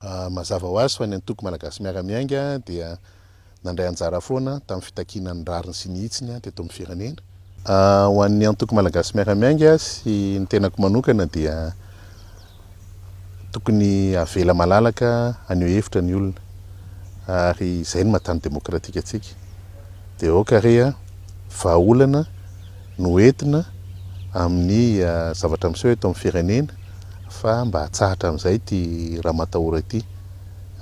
Mazava ho azy fa ny antoko Malagasy Miara-Miainga dia nandray anjara foana tamin'ny fitakiana ny rariny sy ny hitsiny teto amin'ny firenena. Ho an'ny antoko Malagasy Miara-Miainga sy ny tenako manokana dia tokony havela malalaka haneho hevitra ny olona ary izay no maha tany demokratika antsika. Dia aoka re vahaolana no entina amin'ny zavatra miseho eto amin'ny firenena fa mba hatsahatra amin'izay ity ramatahora ity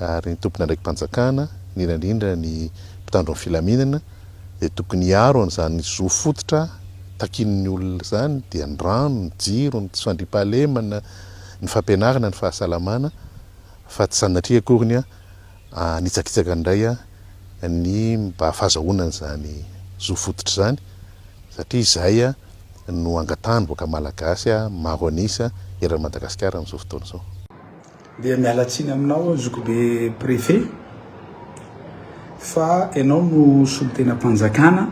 ary ny tompon'andraiki-panjakana, indrindra indrindra ny mpitandro ny filaminana dia tokony hiaro an'izany zo fototra takian'ny olona izany dia ny rano, ny jiro, ny tsy fandriampahalemana, ny fampianarana, ny fahasalamana fa tsy sanatria akory ny hanitsakitsaka indray ny mba fahazahoana an'izany zo fototra izany satria izay no angatahan'ny vahoaka Malagasy maro an'isa eran'i Madagasikara amin'izao fotoana izao. Dia miala tsiny aminao aho zokibe préfet fa ianao no solontenam-panjakana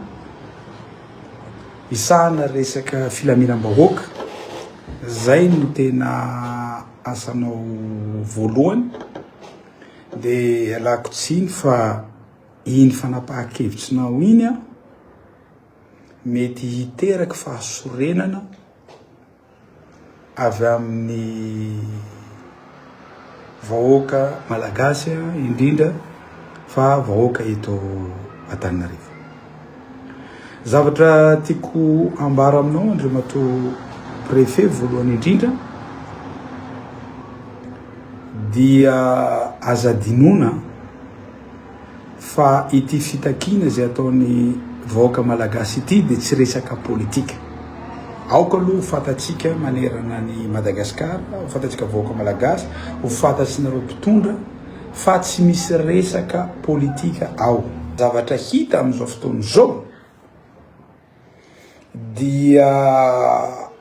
hisahana resaka filaminam-bahoaka, zay no tena asanao voalohany, dia ialako tsiny fa iny fanapahan-kevitrinao iny an, mety hiteraka fahasorenana avy amin'ny vahoaka malagasy indrindra fa vahoaka eto Antananarivo. Zavatra tiako ambara aminao Andriamatoa Préfet voalohany indrindra dia aza adinoina fa ity fitakiana izay ataon'ny vahoaka malagasy ity dia tsy resaka politika. Aoka aloha ho fantatsika manerana an'i Madagasikara, ho fantatsika vahoaka malagasy, ho fantatsinareo mpitondra fa tsy misy resaka politika ao. Zavatra hita amin'izao fotoana izao dia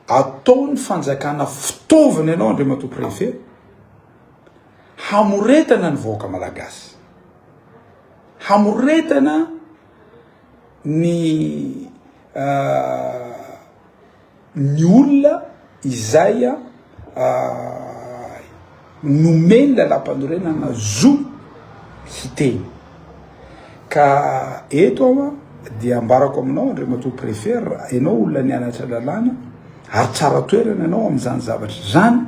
ataon'ny fanjakana fitaovana ianao Andriamatoa Préfet, hamoretana ny vahoaka malagasy, hamoretana ny ny olona izay nomeny lalàmpanorenana zo hiteny. Ka eto aho dia ambarako aminao Andriamatoa Préfet, ianao olona nianatra lalàna ary tsara toerana ianao amin'izany zavatra izany,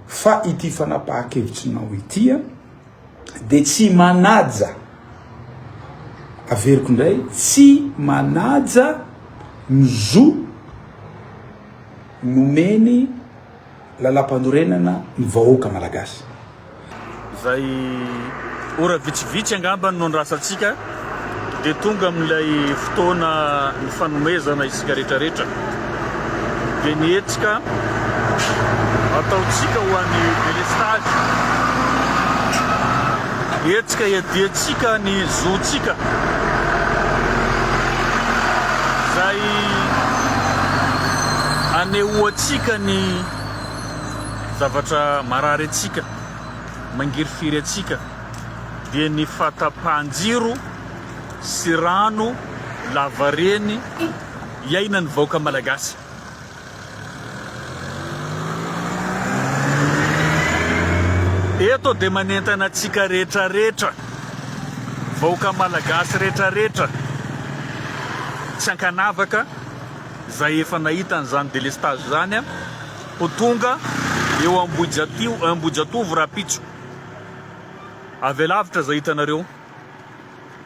Fa ity fanapahan-kevitrinao ity dia tsy manaja, averiko indray, tsy manaja ny zo nomeny lalàmpanorenana ny vahoaka malagasy. Izay ora vitsivitsy angamba no andrasantsika dia tonga amin'ilay fotoana nifanomezana isika rehetrarehetra. Dia ny hetsika ataontsika ho an'ny delestazy, hetsika iadiantsika ny zontsika izay anehoantsika ny zavatra marary antsika, mangirifiry antsika dia ny fahatapahan-jiro sy rano lavareny iainan'ny vahoaka malagasy. Eto dia manentana antsika rehetrarehetra, vahoaka malagasy rehetrarehetra tsy ankanavaka izay efa nahita an'izany délestage izany ho tonga eo Ambohijatovo rahampitso. Avy alavitra izay hitanareo.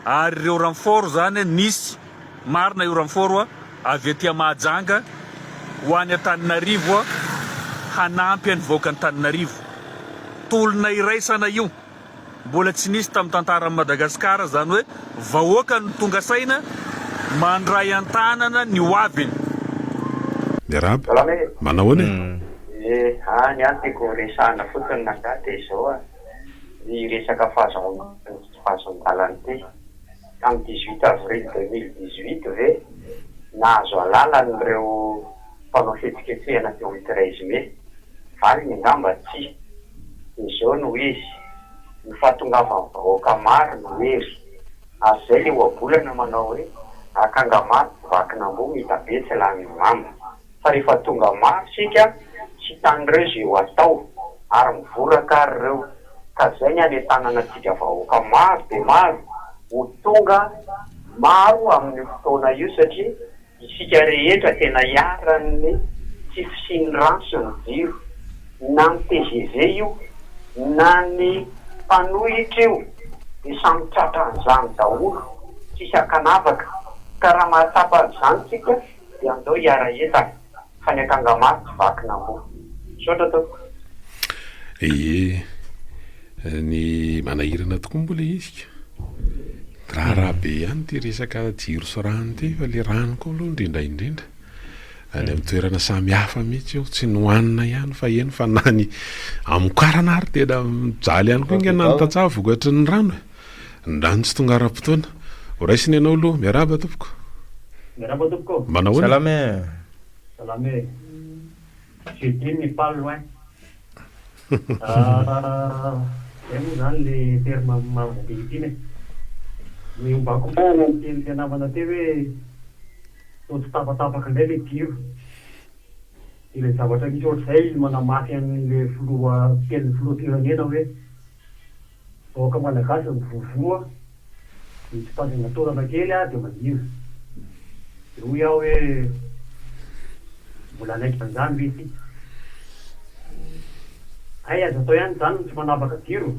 Ary ireo renfort izany nisy, marina io renfort avy aty Mahajanga ho any Antananarivo hanampy an'ny vahoaka Antananarivo. Tolona iraisana io. Mbola tsy nisy tamin'ny tantaran'i Madagasikara izany hoe vahoaka no tonga saina mandray an-tanana ny ho aviny. Miarahaba. Salama e! Manao ahoana e? Eh, ah, ny ahy tiako resahana fotsiny rangahy dia izao ah, ny resaka fahazoan-dalana ity. Tamin'ny 18 avril 2018 ve nahazo alalana ireo mpanao fihetsiketsehana teo amin'ny 13 mai? Valiny angamba tsia. Dia izao no izy, ny fahatongavan'ny vahoaka maro no hery. Ary izay ilay ohabolana manao hoe, akanga maty vakin'amboa mitabe tsy lanin'ny mamba. Fa rehefa tonga maro isika, tsy hitan'ireo izay ho atao. Ary mivoraka ary ireo. Ka zay ny hanentanana antsika vahoaka maro dia maro ho tonga maro amin'io fotoana io satria isika rehetra tena iharan'ny tsy fisian'ny rano sy ny jiro, na ny tgv io na ny mpanohitra io dia samy tratran'izany daholo tsisy ankanavaka ka raha mahatsapa an'izany tsika dia andao hiara-hientana fa ny akanga maro tsy vakin'amboa. Misaotra tompoko. Ie, ny manahirana tokoa moa ilay izy ka. Raharaha be ihany ity resaka jiro sy rano ity fa ilay rano koa aloha indrindra indrindra. Any amin'ny toerana samy hafa mihitsy io, tsy ny hohanina ihany fa eny fa na ny hamokarana ary tena mijaly ihany koa ange na ny tantsaha vokatry ny rano e. Ny rano tsy tonga ara-potoana. Ho raisina ianao aloha. Miarahaba tompoko. Miarahaba tompoko ô. Manahoana? Salama e. Salama e. Je dis mais pas loin. Zay moa zany le terme maha-légitime e. Ny ombako marina ny tenin'ilay namana teo hoe toa tsy tapatapaka indray le jiro. Dia ilay zavatra misy ohatr'izay manamafy an'ilay filoha tenin'ny filoham-pirenena hoe Vahoaka malagasy mivovoa dia tsy tazana torana kely aho dia mangina. Dia hoy aho hoe mbola hanaiky an'izany ve isika? Hay azo atao ihany izany ny tsy manapaka jiro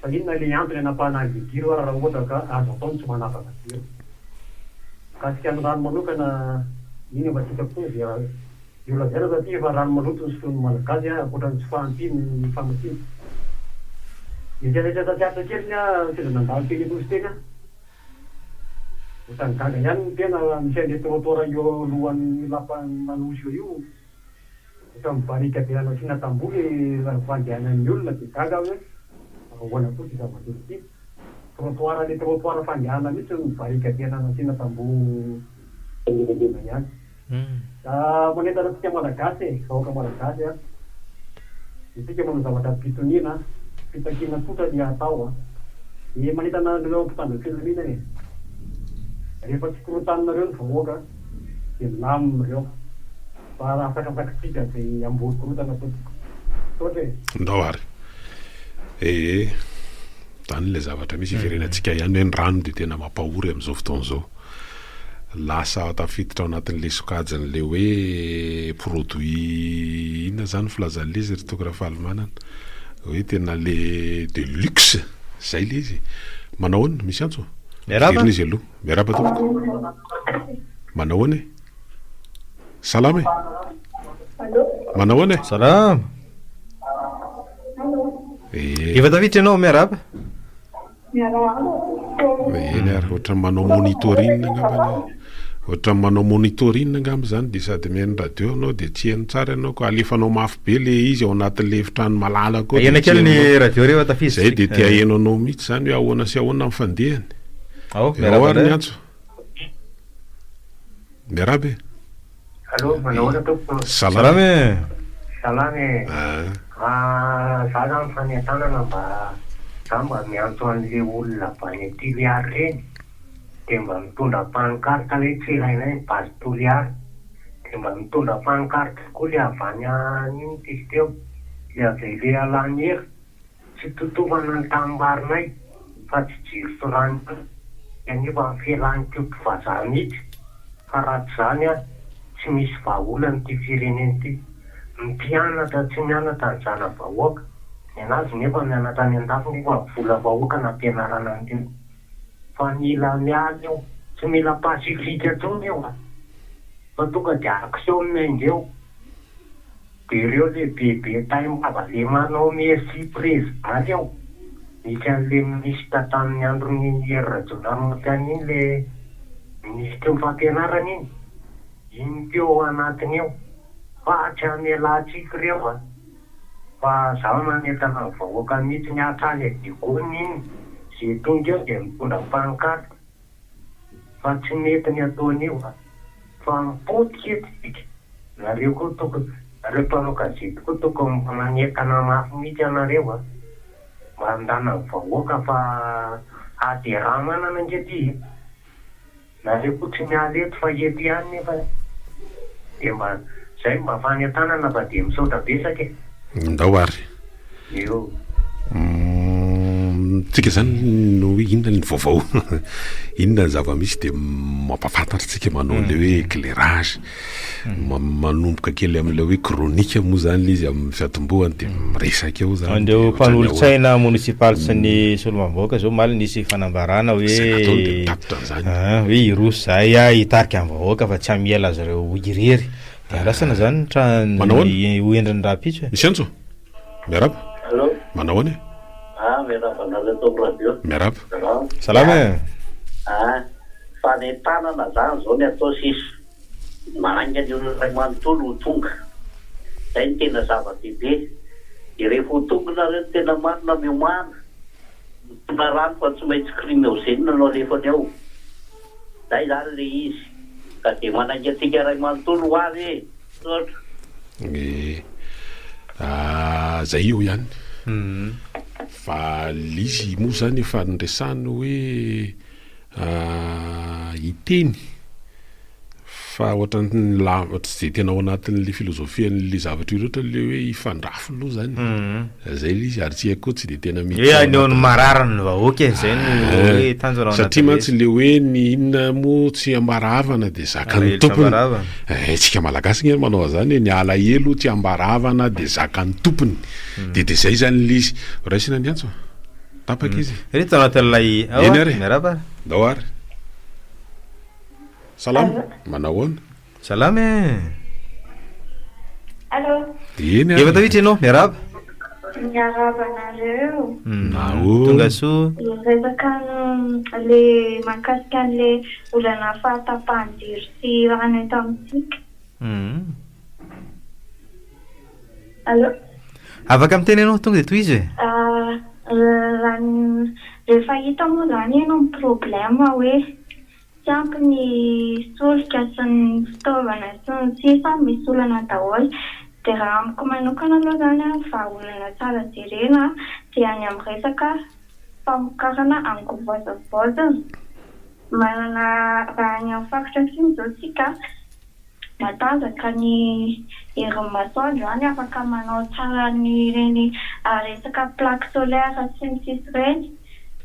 fa inona ilay antony hanapahana an'ilay jiro ary raha ohatra ka azo atao ny tsy manapaka jiro? Mikasika ny rano manokana iny efa tsy hitako intsony izay Io lazaina satria efa rano maloto ny sotroin'ny Malagasy ankoatra ny tsy fahampian'ny famatsiana. Nisy eritreritra tsy aritra kely ny ahy sendra nandalo teny Anosy teny aho. Ohatran'ny gaga ihany ny tena misy an'ilay trottoir eo alohan'ny lapan'Anosy eo io. Ohatran'ny barricade nasiana tamboho ilay fandehanan'ny olona dia gaga aho hoe ahoana koa ity zava-misy ity. Trottoir ilay trottoir fandehanana mihitsy no barricade nasiana tamboho ngezangeza ihany. Manentana antsika Malagasy e, vahoaka Malagasy a! Isika manao zavatra am-pitoniana, fitakiana tsotra ny atao a! Dia manentana anareo mpitandro ny filaminana e! Rehefa tsy korontaninareo ny vahoaka dia milamina ireo, fa raha asakasakitsika izay hamboly korontana tompoko. Misaotra e! Ndao ary. Ee. Zany ilay zavatra misy iverenantsika ihany hoe ny rano dia tena mampahory amin'izao fotoana izao. Lasa tafiditra ao anatin'ilay sokajin'ilay hoe produit inona zany filazan'ilay izy ry Toky Rafalimanana? Hoe tena le de luxe, zay le izy. Manao ahoana? Misy antso? Miarahaba. Verina izy aloha. Miarahaba tompoko. Manao ahoana e? Salama e? Manao ahoana e? Salama. Efa tafiditra ianao, miarahaba. Miarahaba tompoko. Eny ary, ohatran'ny manao monitoring angamba. Ohatran'ny manao monitoring angamba izany dia sady mihaino radio ianao dia tsy heno tsara ianao ka alefanao mafy be le izy ao anatin'le efitrano malalaka ao. Ahena kely ny radio rehefa tafiditra. Zay dia te haheno anao mihitsy izany hoe ahoana sy ahoana ny fandehany. Ao, Ao miarahaba ary ny indray. antso. Miarahaba e. Allô, manahoana tompoko? Salama. Salama e. Salama e. Ah. Za zany fanentanana mba za mba miantso an'le olona avy any Toliary reny de mba mitondra pancarte hoe tsy ilainay ny base Toliara de mba mitondra pancarte koa le avy any inona izy teo le avy le Alaniera Tsy totofana ny tanimbarinay fa tsy jiro sy rano ihany anefa ny fialan'ny koto vazaha mihitsy fa raha tsy izany an tsy misy vahaolana ity firenena ity. Mpianatra tsy mianatra ny zana-bahoaka, nenazy nefa mianatra any andafy nefa ny vola vahoaka nampianarana an'ireo. Fa mila miala io, tsy mila pacifique intsony io an! Fa tonga dia action miainga eo. De reo le bebe taimbava le manao merci président reo, misy anle ministre tamin'ny andron'i Hery Rajaonarimampianina iny le minisitry ny fampianarana iny, iny teo ao anatiny eo, fa tsy hamelantsika reo a, fa za manentana ny vahoaka mihitsiny hatrany à Diego iny, ze tonga eo de mitondra pancarte. Fa tsy mety ny ataony io a! Fa mipotika eto tsika, nareo koa tokony, nareo mpanao gazety koa tokony mba manentana mafy mihitsy anareo a! Mba handana ny vahoaka fa ady iaraha-manana ange ty e! Nareo koa tsy miala eto fa eto ihany nefa dia mba zay mba fanentanana fa dia misaotra betsaka e! Ndao ary. Eo. Tsika zany no hoe inona ny vaovao, inona ny zava-misy dia mampahafantatra antsika manao an'ilay hoe éclairage, manomboka kely amin'ilay hoe chronique moa zany ilay izy amin'ny fiatombohany dia miresaka eo zany. Ireo mpanolotsaina monisipaly sy ny solombavambahoaka zao omaly nisy fanambarana hoe Izay nataony dia mitapitra an'izany. Hoe hiroso zahay hitarika ny vahoaka fa tsy hamela azy ireo ho irery. Dia andrasana zany ny tra- Manao ahoana? ho endriny rahampitso e. Misy antso? Miarahaba. Allô. Manao ahoana e? Ah, miarahaba anareo ato amin'ny radio. Miarahaba. Salama. Salama e. Ah, fanentanana zany zao ny atao sisa. Manainga ny olona iray manontolo ho tonga. Zay no tena zava-dehibe. Dia rehefa ho tonga nareo ny tena marina miomàna. Mitondra rano fa tsy maintsy crimogène no alefany ao. Zay zany le izy. Ka dia manainga antsika iray manontolo ho avy e! Misaotra. Eh, ah, zay eo ihany. Fa le izy moa zany efa niresahana hoe ah, hiteny. Fa ohatran'ny la- tsy dia tena ao anatin'le filozofian'le zavatra io loatra le hoe hifandrafy loha zany. Zay le izy ary tsy haiko koa tsy dia tena miditra Hoe haneho ny marary ny vahoaka e, zay no hoe tanjona ao Satria anatin'le mantsy le hoe ny inona moa tsy ambara havana dia zakan'ny Alahelo tsy tompony. ambara havana. Eh, tsika malagasy nge manao an'izany e, ny alahelo tsy ambara havana dia zakan'ny tompony. Dia dia zay zany le izy. Raisina ny antso. Tapaka izy. Ry tao anatin'ilay ao Eny ary e. miarahaba. Ndao ary. Salama, manao ahoana? Salama e! Allô. Eny ary. Efa tafiditra ianao, miarahaba. Miarahaba anareo. Nahoana? Tonga soa. Resaka le mahakasika an'le olana fahatapahan-jiro sy rano eto amintsika. Allô. Afaka miteny ianao, tonga dia tohizo e. Raha ny rehefa hita moa izany aloha ny problème hoe Tsy ampy ny solika sy ny fitaovana sy ny sisa, misy olana daholo. Dia raha amiko manokana aloha izany an, vahaolana tsara jerena dia ny amin'ny resaka famokarana angovo azo havaozina. Manana raha any amin'ny faritra atsimo izao tsika, matanjaka ny herin'ny masoandro any, afaka manao tsara an'ireny resaka plaque solaire sy ny sisa ireny.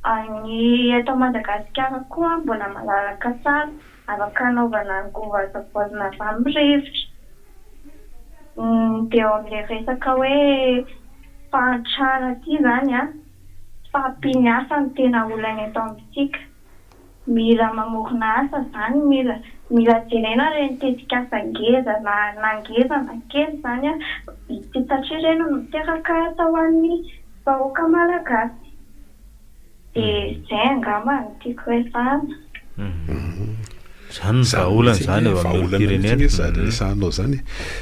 Ny eto Madagasikara koa mbola malalaka tsara, afaka anaovana angovo azo havaozina avy amin'ny rivotra. Dia eo amin'ilay resaka hoe fahantrana ity izany an, tsy fahampian'ny asa no tena olana eto amintsika. Mila mamorona asa izany, mila mila jerena ireny tetikasa ngeza na na ngeza na kely izany an, satria ireny no miteraka asa ho an'ny vahoaka malagasy. Dia izay angamba no tiako resahana. Izany no vahaolana izany eo amin'ny olom-pirenena. Zany resahanao zany e.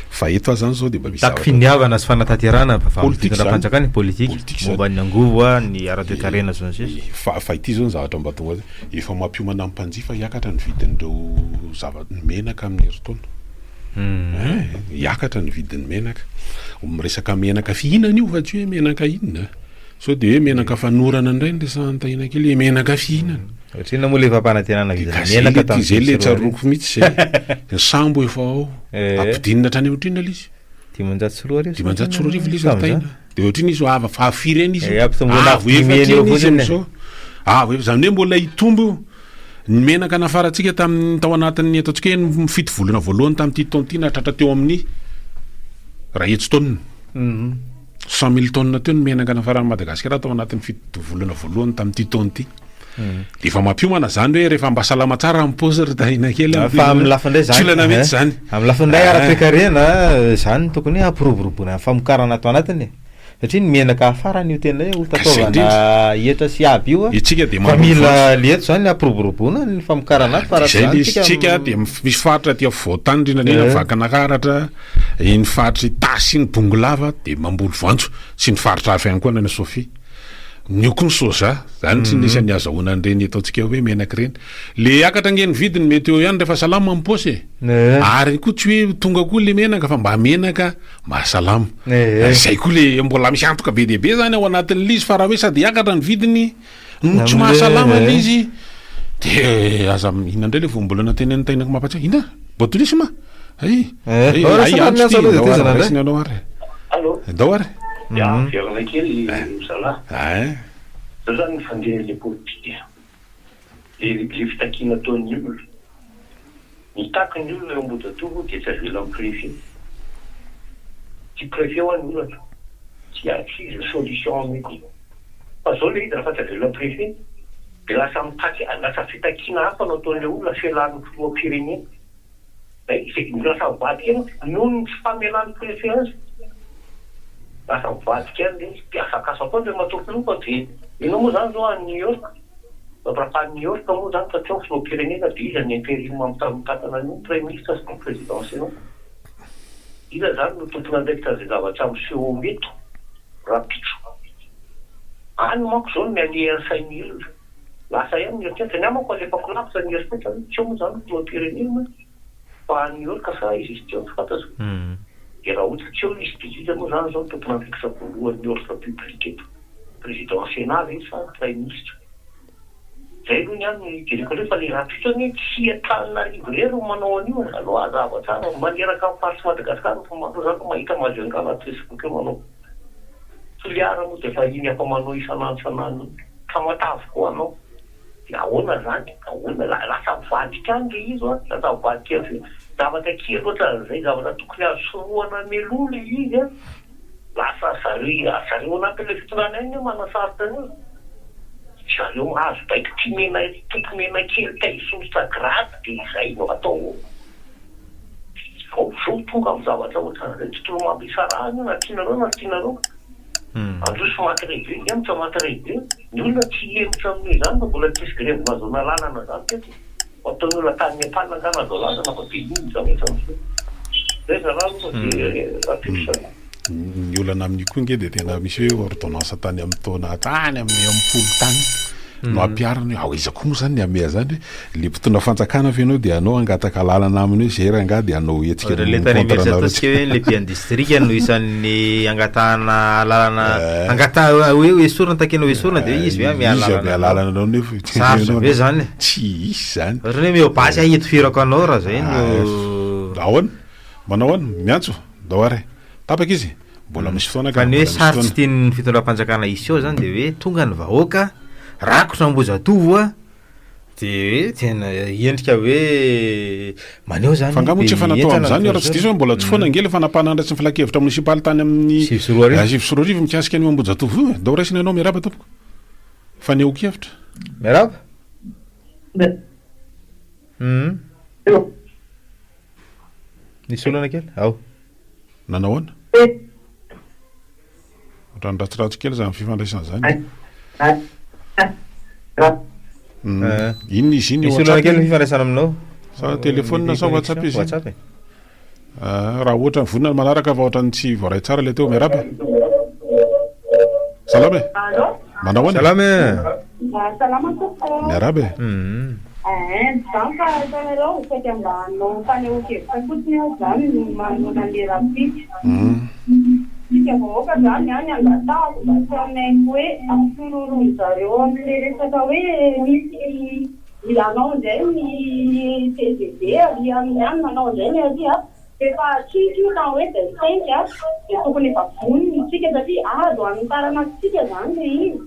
Fa eto aho zany zao dia mba misy Mitaky zavatra. finiavana sy fanatanterahana avy amin'ny Politika izany. fitondram-panjakana ny politika Politika izany. momba ny angovo, ny ara-toekarena sy ny sisa. Fa fa ity zao ny zavatra mba tonga efa mampiomana ny mpanjifa hiakatra ny vidin'ireo zava ny menaka amin'ny herintaona. Hein, hiakatra ny vidin'ny menaka. Miresaka menaka fihinana io fa tsy hoe menaka inona. Sao dia hoe menaka fanorana indray no resahan'i Tahina kely hoe menaka fihinana. Ohatry inona moa ilay fampanantenana Dia vidina ka zay menaka le tamin'ny zay le 2007? tsaroako mihitsy zay. Ny sambo efa ao. Eh. Ampidinina hatrany ohatry inona ilay izy? 2500 2500 ilay izy ry Tahina. Dia ohatry inona izy ava fa firy eny izy? Eh, ampitomboina Avo avo dimy efatra heny eo eny izy fotsiny e. amin'izao. Avo efatra, izany hoe mbola hitombo io. Ny menaka nafarantsika tamin'ny tao anatin'ny ataontsika hoe ny fito volana voalohany tamin'ity taona ity nahatratra teo amin'ny iray hetsy taonina. 100 000 tonnes teo ny menaka nafaran'i Madagasikara tao anatin'ny fito volana voalohany tamin'ity taona ity. Dia efa mampiomana izany hoe rehefa mba salama tsara ny paosy ry Tahina kely Ah, Fa amin'ny lafiny indray Tsy izany, olana mihitsy eh, izany. amin'ny lafiny indray Ah. ara-toekarena, izany no tokony hoe hampiroboroboana ny famokarana ato anatiny e. Satria ny menaka afarany io tena hoe ho Ka izay tataovana indrindra. hetra sy aby io a. Isika dia Fa mamboly mila voanjo. le eto izany hampiroboroboana ny famokarana ato fa raha tsy Izay izany le izy. tsika Tsika dia misy faritra aty afovoan-tany indrindra indrindra Eh. Vakinankaratra, Iny faritr' Itasy iny Bongolava dia mamboly voanjo sy ny faritra hafa ihany koa any Sofia. Ny io koa ny soja, zany tsy nisy ny azahoana an'ireny ataontsika hoe menaka ireny. Le hiakatra ange ny vidiny mety eo ihany rehefa salama ny paosy e. Ary koa tsy hoe tonga koa le menaka fa mba menaka mahasalama. Zay koa le mbola misy antoka be dia be zany ao anatin'le izy fa raha hoe sady hiakatra ny vidiny no tsy mahasalama le izy de aza inona indray le voambolana tenenin'i Tainako mampatsiahy inona? Botulisme? Hay, Eh, hay, oh, hay, raisina antso ny ty, antso aloha ndao dia ary, tezana indray. raisina ianao ary. Allô? Ndao ary. Ya, averina kely zalahy. Eh. Zao zany ny fandehan'le politika e. Le le fitakiana ataon'ny olona. Mitaky ny olona eo Ambohijatovo dia tsy avelan'ny préfet. Tsy préfet hoa ny olana. Tsy tsy izy ny solution ameko. Fa zao le izy raha fa tsy avelan'ny préfet dia lasa mitaky lasa fitakiana hafa no ataon'le olona fialan'ny filoham-pirenena. Zay zay lasa mivadika eny noho ny tsy famelan'ny préfet azy. Lasa mivadika any le izy. Dia asakasako any Andriamatoa Filoha fa dia ianao moa zany zao any New York. Raha any New York moa zany fa tsy ao ny filoham-pirenena dia iza ny interim mitantana an'io? Praiminisitra sa ny président sénat? Iza zany no tompon'andraikitra an'izay zavatra miseho eto rahampitso? Any manko zao no mialehan'ny sain'ny olona. Lasa ihany ny eritreritra. Ny ahy manko alefako lavitra ny eritreritra hoe tsy eo moa zany ny filoham-pirenena fa any New York sa aiza izy ty ao tsy fantatro. Dia raha ohatra tsy eo izy dia iza moa zany zao no tompon'andraikitra voalohan'ny ordre public eto? Président Sénat ve sa Praiminisitra? Zay aloha ny ahy no hijereko an'io fa le rahampitso anie tsy Antananarivo irery no manao an'io e! Aleo hazava tsara, maneraka ny faritr'i Madagasikara fa maro zany no mahita Majunga anaty Facebook eo manao. Toliara moa dia efa iny efa manao isan'andro isan'andro iny. Tamatave koa anao. Dia ahoana zany? Ahoana? Lasa mivadika any le izy hoa, lasa mivadika any zavatra kely ohatran'izay, zavatra tokony azo sorohana mialoha le izy an. Lasa zareo zareo anatin'ilay fitondrana ihany anie manasarotra an'io. Zareo mahazo baiko tia mena tompo mena kely te hisondrotra grade dia izay no atao eo. Zao zao tonga amin'ny zavatra ohatran'izay tontolo mampisarahana io na tianareo na tsy tianareo. Androso maty rebe, hemotra maty rebe. Ny olona tsy hihemotra amin'io izany fa mbola tsisy grevy nahazoana lalana izany teto. Ataon'ny olona tany Nepal angaha nahazo alalana fa dia iny ny zavatra miseho. Zay zalahy aloha fa dia rahampitso zany. Ny olana amin'io koa ange dia tena misy hoe ordonnance tany amin'ny taona tany amin'ny am-polo tany no ampiharina hoe ao iza koa moa zany ny hameha zany hoe le mpitondra fanjakana ve ianao dia hanao hangataka alalana aminy hoe zay rangaha dia hanao hetsika Ohatra le tany contre Imerintsiatosika anareo tsy hoe ny lehiben'ny distrika no isan'ny angatahana alalana angataha hoe ho esorina takiana ho esorina dia hoe izy ve hameha Izy hameha alalana anao alalana anao nefa Sarotra be zany e. Tsy hisy zany. Ohatran'ny hoe omeo basy aho hitifirako anao raha zay no Ahoana? Manao ahoana? Miantso? Ndao ary e. Tapaka izy? Mbola misy fotoana Fa ka, ny hoe mbola misy sary tsy fotoana. tian'ny fitondram-panjakana hiseho zany dia hoe tonga ny vahoaka, rakotra Ambohijatovo a, dia hoe tena endrika hoe maneho zany Fa angaha moa hoe tsy efa be natao entana ny amin'izany io raha tsy diso aho, mbola tsy foana ange ilay fanapahana andraisin'ny filankevitra monisipaly tany amin'ny 2009. 2009 mikasika an'io Ambohijatovo io e. Ndao raisina ianao, miarahaba tompoko. Fanehoan-kevitra. Miarahaba. Hum. Nisy olana kely? Ao. Nanao ahoana? Ohatran'ny ratsiratsy kely izany fifandraisana izany. Hmm. Eh. Inona izy iny? Misy olana kely ny fifandraisana aminao. Sa téléphone sa WhatsApp izy iny? WhatsApp e. Ah, raha ohatra ny vonona ny manaraka fa ohatran'ny tsy voaray tsara ilay teo. Miarahaba. Salama e. Allô? Manao ahoana? Salama e. Salama tompoko. Miarahaba e. Eeh, izany fa hitanareo, saika mba hanao fanehoan-kevitra fotsiny aho izany manoloana an'ilay rahampitso. Isika vahoaka izany an, ny angatahako mba tsy hanaiky hoe ampihorohoroan-dry zareo amin'ilay resaka hoe misy Hanao indray ny tgv ary amin'ny anona hanao indray ny ary a! Efa akaiky io tamin'ny hoe vingt cinq a! Dia tokony efa vonona isika satria ady ho an'ny taranakitsika izany ilay izy.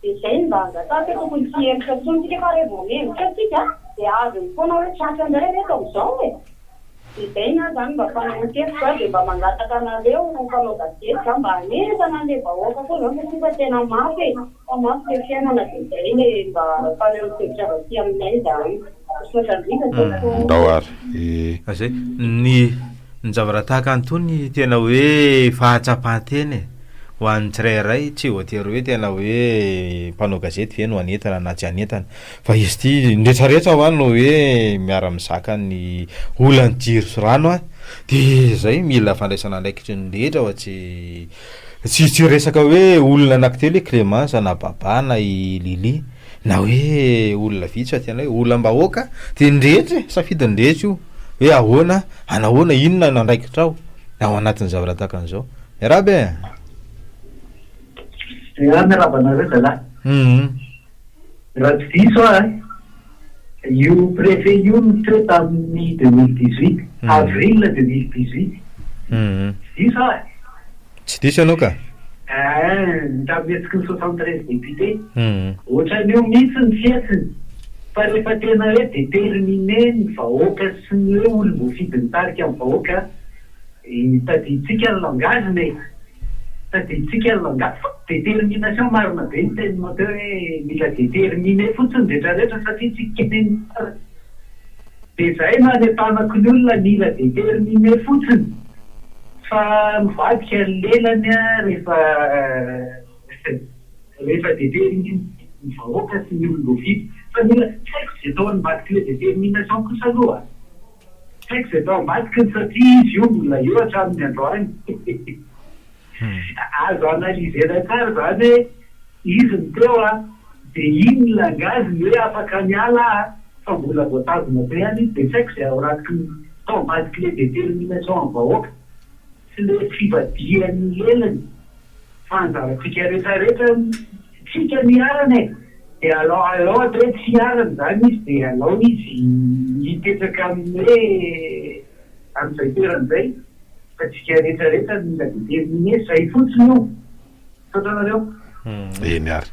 Dia izay no mba angatahako hoe tokony tsy hihemotra intsony isika fa raha vao mihemotra isika dia azony foana hoe tratra indray ry reto amin'izao e! Dia izay ny ahy izany mba fanehoan-kevitro a! Dia mba mangataka anareo mpanao gazety izany mba hanentana an'ilay vahoaka koa izany satria fa tena mafy e! Fa mafy le fiainana dia izay le mba fanehoan-kevitra avy aty aminay izany. Misaotra indrindra tompoko. Ndao ary e. Zay, ny ny zavatra tahaka an'itony tena hoe fahatsapan-tena e, ho an'ny tsirairay, tsy voatery hoe tena hoe mpanao gazety ve no hanentana na tsy hanentana, fa izy ity ny rehetra rehetra hoa no hoe miara-mizaka ny olan'ny jiro sy rano an, de zay mila fandraisana andraikitry ny rehetra fa tsy Tsy tsy resaka hoe olona anankitelo hoe Clémence na Baba na i Lily na hoe olona vitsy fa tena hoe olom-bahoaka dia ny rehetra e, safidin'ny rehetra io hoe ahoana, anahoana, inona no andraikitrao ao anatin'ny zavatra tahaka an'izao. Miarahaba e! Ia, miarahaba anareo zalahy. Raha tsy diso aho an, io préfet io no teo tamin'ny 2018, avril 2018. Tsy diso aho e? Tsy diso ianao ka. Eeh, tamin'ny hetsiky ny 73 députés. Ohatran'io mihitsy ny fihetsiny. Fa rehefa tena hoe déterminé ny vahoaka sy ny hoe olom-boafidy mitarika ny vahoaka, tadidintsika ny langage-ny e! Tadidintsika ny langage. Fa détermination marina be ny teninao teo hoe mila déterminé fotsiny ny rehetra rehetra satria tsika ny tsara. Dia izay no anentanako ny olona mila déterminé fotsiny fa mivadika ny lelany rehefa rehefa déterminé ny vahoaka sy ny olom-boafidy fa mila tsy haiko izay atao ambadik'ilay détermination kosa aloha tsy haiko izay atao ambadikiny satria izy io mbola eo hatramin'ny androany. Azo analyser-na tsara izany hoe izy no teo an, dia iny ny langage-ny hoe afaka miala aho fa mbola voatazona teo ihany izy, dia tsy haiko izay ao anatiny tao ambadik'ilay détermination amin'ny vahoaka sy ilay fivadihan'ny lelany fa anjarantsika rehetra rehetra tsika no iharana e! Dia alao alao atao hoe tsy iharana izany izy dia alao izy hipetraka amin'ny hoe amin'izay toerana izay. Fa tsika rehetra rehetra mila determiner zay fotsiny io. Misaotra anareo. Eny ary.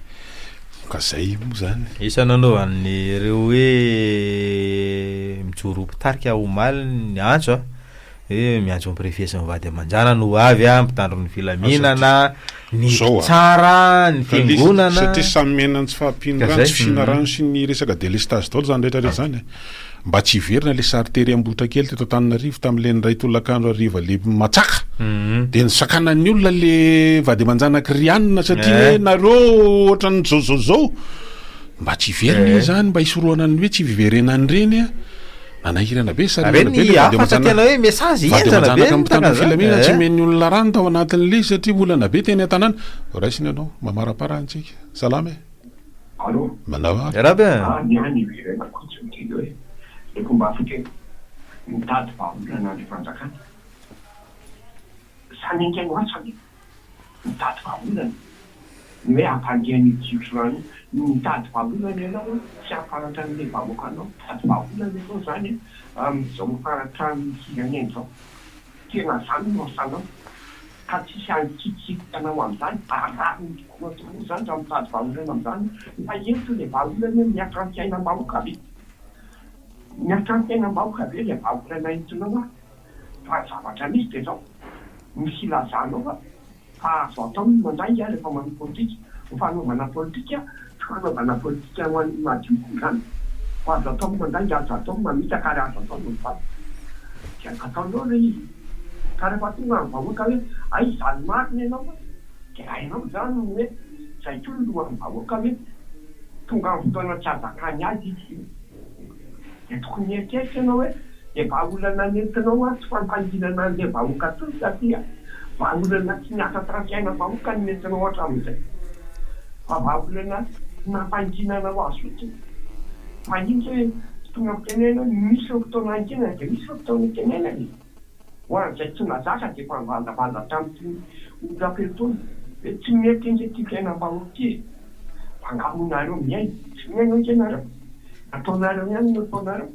Ka zay moa zany. Isan'ny nanaovan'ireo hoe mijoro ho mpitarika omaly ny antso a, hoe miantso ny préfet sy ny vady aman-janany ho avy a, mpitandro ny filaminana, ny mpitsara, ny fiangonana. Satria samy miaina ny tsy fahampian'ny rano, tsy fisiana rano sy ny resaka délestage daholo zany rehetra rehetra zany e. Mba tsy hiverina le sary tery Ambohitra kely teto Antananarivo tamin'le niray tolakandro hariva le matsaka de nisakanan'ny olona le vady aman-janak'i Rianina satria hoe nareo ohatran'ny zao zao zao. Mba tsy hiverina iny zany mba hisorohana ny hoe tsy hiverenan'ireny a. Nanahirana be, sahirana be le vady aman-janaka vady aman-janaka mpitandro ny filaminana tsy omen'ny olona rano tao anatin'le izy satria olana be teny an-tanàna. Raisina ianao, mamaraparana antsika. Salama e. Allô? Manao ahoana? Miarahaba e! Ah, ny ahy ny iverenako fotsiny dia hoe le fomba fiteny mitady vahaolana ny fanjakana. Samy haingaino asa anie mitady vahaolana. Ny hoe hampandeha an'io jiro sy rano io, mitady vahaolana ianao an, tsy hampahantra an'ilay vahoakanao, mitady vahaolana ianao izany an amin'izao fahantran'ny firenena izao. Tena izany no asanao. Ka tsisy hankikiky anao amin'izany, ary rariny tokoa tokoa izany raha mitady vahaolana amin'izany, fa eto ilay vahaolana hoe miatrano fiainam-bahoaka ve? Miatrano fiainam-bahoaka ve ilay vahaolana entinao an? Fa ny zavatra misy dia izao, ny filazanao fa fa azo atao ny mandainga rehefa manao politika, ny fanaovana politika tsy fanaovana politika ho an'ny madio koa izany, fa azo atao ny mandainga, azo atao ny mamitaka ary azo atao ny mivadika. Dia ataonao ilay izy. Ka rehefa tonga ny vahoaka hoe hay izany marina ianao an, dia hainao izany ny hoe izay koa ny lohan'ny vahoaka hoe tonga amin'ny fotoana tsy ahazakany azy izy io. Dia tokony hieritreritra ianao hoe ilay vahaolana nentinao an tsy fampanginana an'ilay vahoaka intsony satria vahaolana tsy niasa tamin'ny fiainam-bahoaka no nentinao hatramin'izay fa vahaolana nampanginana ho azy fotsiny. Fa iny ve tsy tonga am-pitenenana hoe misy ny fotoana hanginana dia misy ny fotoana hitenenana e! Ho an'izay tsy nazaka dia efa nivandravandra tamin'itony olona teo itony hoe tsy mety ange ity fiainam-bahoaka ity e! Fa angaha moa nareo mihaino? Tsy mihaino ange nareo! Ataonareo ihany no ataonareo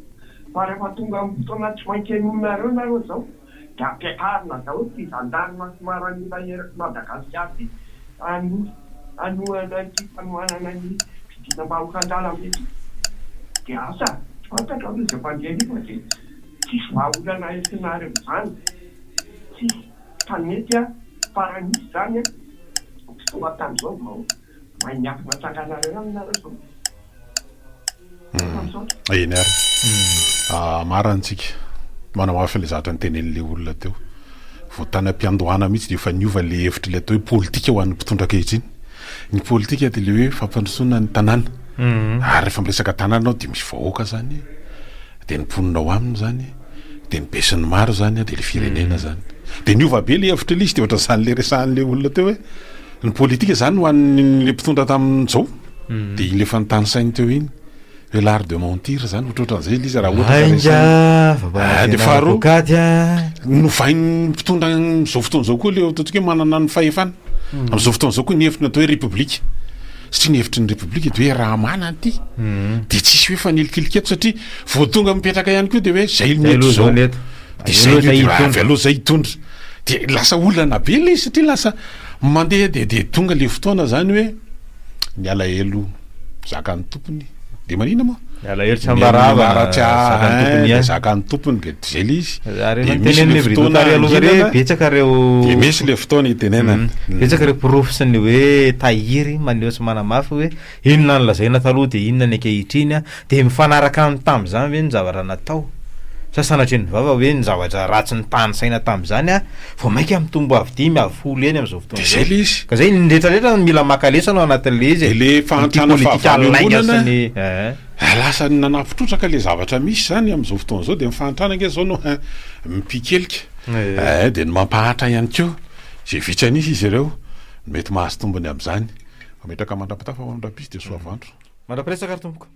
fa rehefa tonga amin'ny fotoana tsy maintsy henoinareo nareo izao dia ampiakarina daholo ity zandarma sy maramila erak'i Madagasikara ity hanohana ity fanohanana ny fidinam-bahoaka an-dalambe ity. Dia asa, tsy fantatra aloha izay mpandeha an'io fa dia tsisy vahaolana entinareo izany, tsisy tanety a, fa raha nisy izany a, tsy tonga tamin'izao ny vahoaka. Mahay miafina tsanganareo ihany nareo izao. Eny ary. Marina tsika. Manamafy ilay zavatra notenenin'ilay olona teo. Vao tany am-piandohana mihitsy dia efa niova ilay hevitra ilay atao hoe politika ho an'ny mpitondra ankehitriny. Ny politika dia ilay hoe fampandrosoana ny tanàna. Ary rehefa miresaka tanàna ianao dia misy vahoaka izany, dia ny mponina ao aminy izany, dia ny besinimaro izany, dia ilay firenena izany. Dia niova be ilay hevitra ilay izy dia ohatran'izany ilay resahan'ilay olona teo hoe ny politika izany ho an'ilay mpitondra tamin'izao dia iny efa notanisainy teo iny hoe l'art de mentir zany ohatrohatran'izay ilay izy raha ohatra ka Lainga, resahina. fampanantenana Dia faharoa, poakaty a. novain'ny mpitondra amin'izao fotoana izao koa ilay ataontsika hoe manana ny fahefana. Amin'izao fotoana izao koa ny hevitry ny atao hoe république. Satria ny hevitry ny république dia hoe raha manana ity dia tsisy hoe fanilikilika eto satria vao tonga mipetraka ihany koa dia hoe zay Zay no eto aloha izao. zao ny eto. Dia Avy zay aloha no zay eto, hitondra. avy aloha zay hitondra. Dia lasa olana be ilay izy satria lasa. Mandeha dia dia tonga le fotoana zany hoe ny alahelo zakan'ny tompony de manina moa? Ny alahelo tsy ambaravana zakan'ny tompony ihany. Zakan'ny tompony de zay le izy. Ary efa notenenin'i Brido tary aloha tary hoe betsaka ireo De misy le fotoana itenenana. Betsaka ireo porofo sy ny hoe tahiry maneho sy manamafy hoe inona no lazaina taloha dia inona ny ankehitriny dia mifanaraka amin'ny tamin'izany ve ny zavatra natao? Sa sanatria ny vava hoe ny zavatra ratsy nitanisaina tamin'izany vao mainka mitombo avo dimy avo folo heny amin'izao fotoana Dia zay izao. le izy. Ka zay ny rehetra rehetra no mila maka lesona ao anatin'le izy e. Dia le Ity fahantrana politika fahavalo lainga sy iombonana, ny eh. lasa nanapotrotraka le zavatra misy zany amin'izao fotoana izao dia ny fahantrana ange zao no mipikelika eh, dia ny mampahantra ihany koa izay vitsy an'isa izy ireo no mety mahazo tombony amin'izany. Mametraka mandra-pitafa ho an'i Rapisy dia soavandro. Mandra-piresaka ary tompoko.